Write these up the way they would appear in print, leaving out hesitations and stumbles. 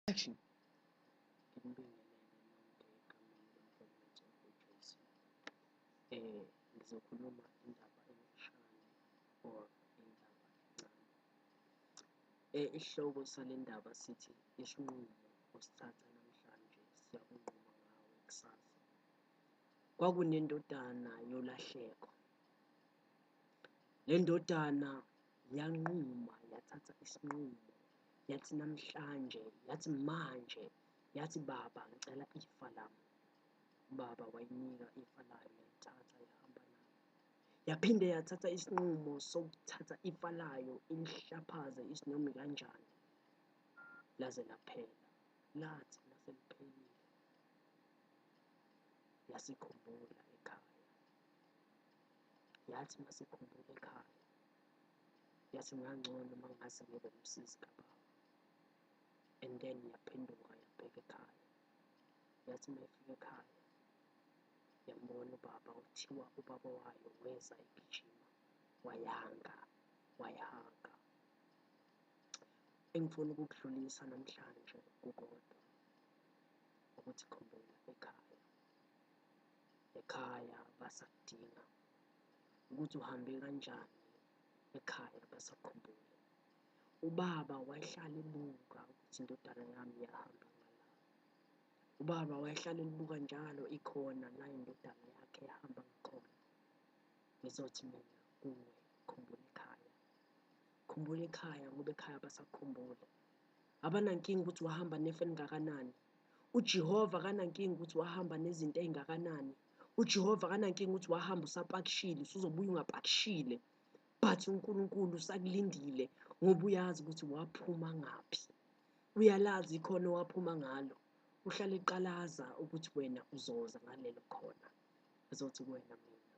Action. Nginibingelele nonke egameni lomholi wethu uJesu. Ngizokhuluma indaba emfishane or indaba encane. Isihloko sale ndaba sithi isinqumo osithatha namhlanje siyakunquma ngawe kusasa. Kwakunendodana yolahleko. Le ndodana yanquma, yathatha isinqumo, yathi namhlanje, yathi manje, yathi baba ngicela ifa lami. Ubaba wayinika ifa layo, yalithatha yahamba nalo. Yaphinde yathatha isinqumo sokuthatha ifa layo ilihlaphaze isinoma kanjani, laze laphela. Lathi maseliphelile yasikhumbula ekhaya, yathi masikhumbula ekhaya, yathi ngangcono uma ngingase ngibe umsizi kababa. And then yaphenduka yabheka ekhaya, yathi uma ifika ekhaya yambona ubaba. Kuthiwa ubaba wayo weza egijima, wayanga, wayihaga. Engifuna ukukudlulisa namhlanje kukodwa ukuthi khumbula ekhaya, ekhaya basakudinga. Ukuthi uhambe kanjani ekhaya basakukhumbule. Ubaba wayehlala ebuka ukuthi indodana yami yahamba ngala. Ubaba wayehlala elibuka njalo ikhona la indodana yakhe ehamba ngakhona. Ngizothi mina kuwe, khumbula ekhaya. Khumbula ekhaya ngoba ekhaya basakukhumbula. Abanankinga ukuthi wahamba nefa elingakanani. UJehova akanankinga ukuthi wahamba nezinto ey'ngakanani. UJehova akanankinga ukuthi wahamba usapakishile, usuzobuya ungapakishile. But uNkulunkulu usakulindile ngoba uyazi ukuthi waphuma ngaphi. Uyalazi ikhono owaphuma ngalo. Uhlale eqalaza ukuthi wena uzoza ngalelo khona. Ezothi kuwena mina,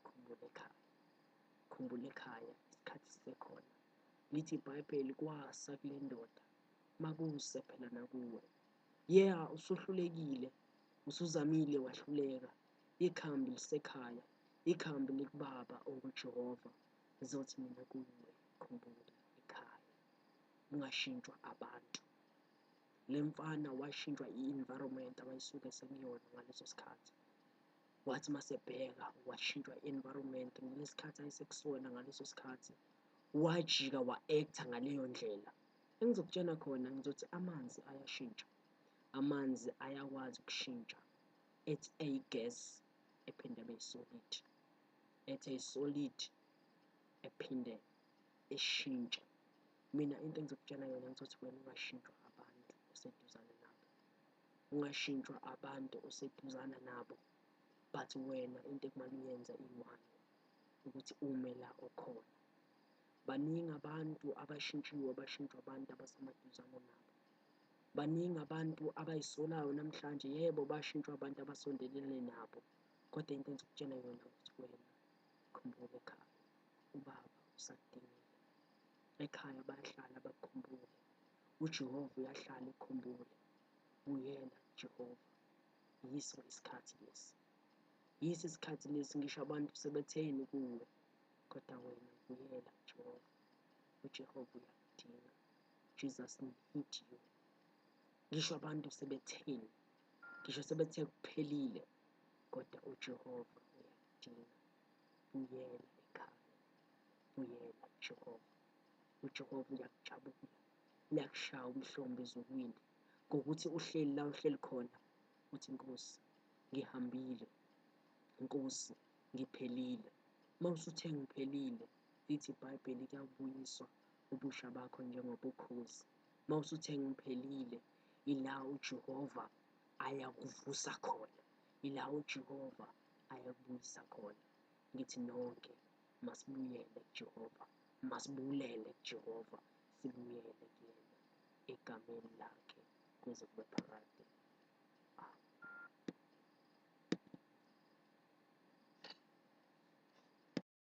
khumbula ekhaya. Khumbula ekhaya, isikhathi sisekhona. Lithi iBhayibheli kwasa kule ndoda, makuse phela nakuwe. Yeah, usuhlulekile, usuzamile wahluleka. Ikhambi lisekhaya, ikhambi likubaba onguJehova. Ngizothi mina kuwe, khumbula ekhaya. Ungashintshwa abantu. Le mfana washintshwa i-environment awayisuke sekuyona ngaleso sikhathi. Wathi masebheka washintshwa i-environment ngalesikhathi ayesekusona ngaleso sikhathi, wajika wa-act-a ngaleyo ndlela. Engizokutshela khona ngizothi amanzi ayashintsha, amanzi ayakwazi ukushintsha. Ethi eyi-gas ephinde abe yi-solid, ethi eyi-solid ephinde eshintshe. Mina into engizokutshela yona ngizothi wena ungashintshwa abantu oseduzane nabo, ungashintshwa abantu oseduzane nabo, but wena into ekumele uyenze iyi-one ukuthi ume la okhona. Baningi abantu abashintshiwe, bashintshwa abantu abasemaduzane nabo. Baningi abantu abay'solayo namhlanje, yebo bashintshwa abantu abasondelene nabo, kodwa into engizokutshela yona ukuthi wena khumbula ekhaya, ubaba usakudingile. Ekhaya bayahlala bakukhumbule, uJehova uyahlala ekukhumbule. Buyela kuJehova, yiso isikhathi lesi, yiso isikhathi lesi. Ngisho abantu sebetheni kuwe, kodwa wena buyela kuJehova. uJehova uyakudinga. Jesus need you. Ngisho abantu sebetheni, ngisho sebethe kuphelile, kodwa uJehova uyakudinga. Buyela ekhaya, buyela kuJehova. uJehova uyakujabula, uyakushaya umhlombe ezulwini ngokuthi uhleli la uhleli khona, uthi Nkosi ngihambile, Nkosi ngiphelile. Uma usuthe ngiphelile, lithi iBhayibheli kuyabuyiswa ubusha bakho njengobukhosi. Uma usuthe ngiphelile, ila uJehova ayakuvusa khona, ila uJehova ayakubuyisa khona. Ngithi nonke masibuyele kuJehova, masibulele kuJehova, sibuyele kuyena egameni lakhe kuze kube phakade.